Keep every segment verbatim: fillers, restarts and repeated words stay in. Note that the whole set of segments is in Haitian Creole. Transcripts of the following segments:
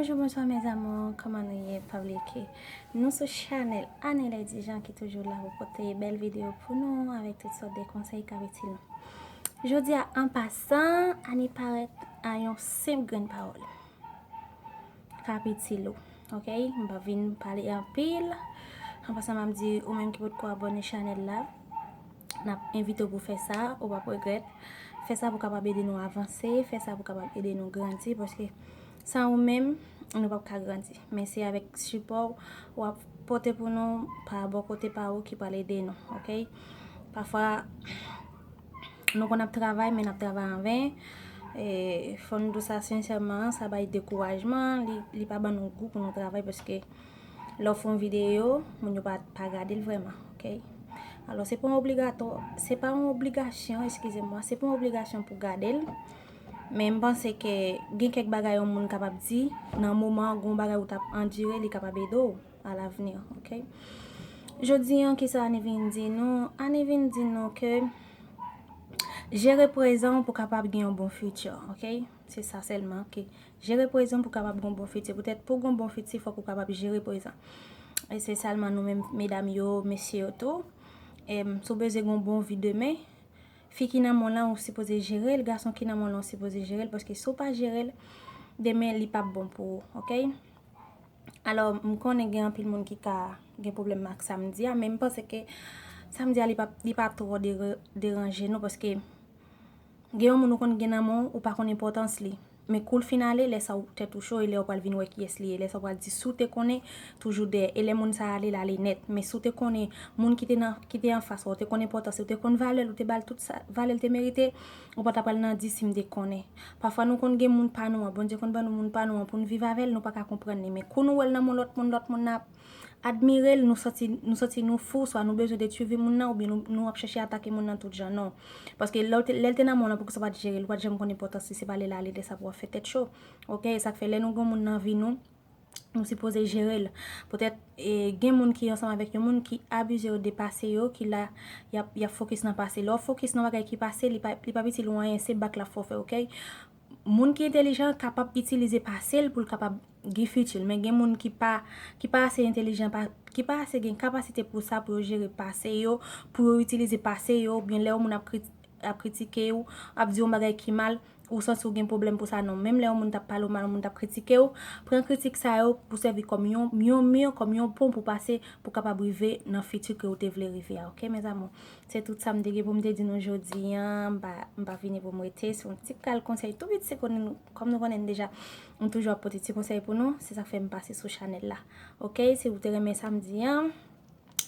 Bonjou, bonswa mes amours, kòman nou ye? Pa bliye ke nou sou chanèl Annie Lady Jean ki toujou la pou pote bèl videyo pou nou avèk tout sòt de konsèy k ap itil nou. Jodi a, an pasan, Annie parèt a yon senp grenn pawòl k ap itil ou, ok? M pa vin pale anpil. An pasan, m ap di ou menm ki potko abòne chanèl la, n ap envite w pou fè sa, ou p ap regrèt. Fè sa pou kapab ede nou avanse, fè sa pou kapab ede nou grandi, paske san ou menm, nou p ap ka grandi. Men se avèk sipò w ap pote pou nou pa bò kote pa ou ki pral ede nou, ok? Pafwa, nou konn ap travay, men n ap travay anven. E, fò n di w sa sensèman, sa bay dekourajman, li, li pa ban nou gou pou nou travay, paske lè w fè yon videyo, moun yo pa, pa gade l vrèman, ok? Alò, se pa yon obligatwa, se pa yon obligasyon, eskize mwa, se pa yon obligasyon pou gade l. Men m panse ke gen kèk bagay yon moun kapab di, nan moman an, gen yon bagay ou t ap andire, li kapab ede w a l'avenir, ok? Jodi an, kisa Annie vin di nou? Annie vin di nou ke jere prezan w pou kapab gen yon bon fiti, ok? Se sa sèlman, ok? Jere prezan pou kapab gen yon bon fiti. Poutèt pou gen yon bon fiti, fòk ou kapab jere prezan. E se sèlman nou menm, medam yo, mesye yo tou. Em, si w bezwen gen yon bon vi demen, fi ki nan men w lan, ou sipoze jere l, gason ki nan men w lan, ou sipoze jere l, paske si w pa jere l, demen, li p ap bon pou ou, ok? Alò, m konnen gen anpil moun ki ka gen pwoblèm ak sa m di a, men m panse ke sa m di a, li pa, li pa twò dere-, deranje nou, paske gen yon moun ou konn gen nan men w, ou pa konn enpòtans li. Men kou l fin ale, lè sa w tèt ou cho, e lè w pral vin wè kiyès li ye, lè sa w pral di si w te konnen, toujou dèyè. E lè moun sa ale, l ale nèt. Men si w te konnen moun ki te nan, ki te anfas ou, ou te konn enpòtans li, ou te konn valè l, ou te ba l tout sa, valè l te merite, ou pa t ap pral nan di si m te konnen. Pafwa nou konn gen moun pa nou an, Bondye konn ban nou moun pa nou an pou n viv avè l, nou pa ka konprann li. Men kou nou wè l nan men lòt moun, lòt moun nan ap admire l, nou santi, nou santi nou fou, swa nou bezwen detwi vi moun nan, oubyen nou, nou ap chèche atake moun nan tout jan, non. Paske lè l te, lè l te nan men w lan, poukisa w pa t jere l, ou pa t janm konn enpòtans li, se pa lè l ale, lè sa pou w ap fè tèt cho. Ok, e sa k fè lè nou gen moun nan vi nou, nou sipoze jere l. Poutèt, e, gen moun ki ansanm avèk yon moun ki abize yo de pase yo, ki la, y ap, y ap fokis nan pase. Lè w fokis nan bagay ki pase, li pa, li p ap itil ou anyen, se bak l ap fè w fè, ok? Moun ki entèlijan kapab itilize pase l pou l kapab gen fiti l, men gen moun ki pa, ki pa ase entèlijan, pa, ki pa ase gen kapasite pou sa, pou yo jere pase yo, pou yo itilize pase yo, oubyen lè yon moun ap kri-, ap kritike w, ap di yon bagay ki mal, ou santi w gen pwoblèm pou sa, non. Menm lè yon moun t ap pale w mal, yon moun t ap kritike w, pran kritik sa yo pou sèvi kòm yon, yon mi, kòm yon pon pou pase, pou kapab rive nan fiti ke w te vle rive a, ok, mes amours? Se tout sa m te gen pou m te di nou jodi an. M pa, m pa vini pou m rete. Se yon ti kal konsèy tou piti, se konnen nou, kòm nou konnen m deja, m toujou ap pote ti konsèy pou nou. Se sa k fè m pase sou chanèl la. Ok, si w te renmen sa m di an,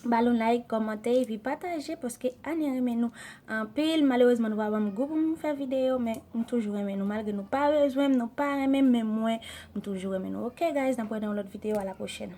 ba l yon like, kòmante, epi pataje, paske Annie renmen nou anpil. Malerezman, nou pa ban m gou pou m fè videyo, men m toujou renmen nou. Malgre nou pa bezwen m, nou pa renmen m, men mwen, m toujou renmen nou. Ok, guys, n ap wè nan yon lòt videyo. A la pwochèn.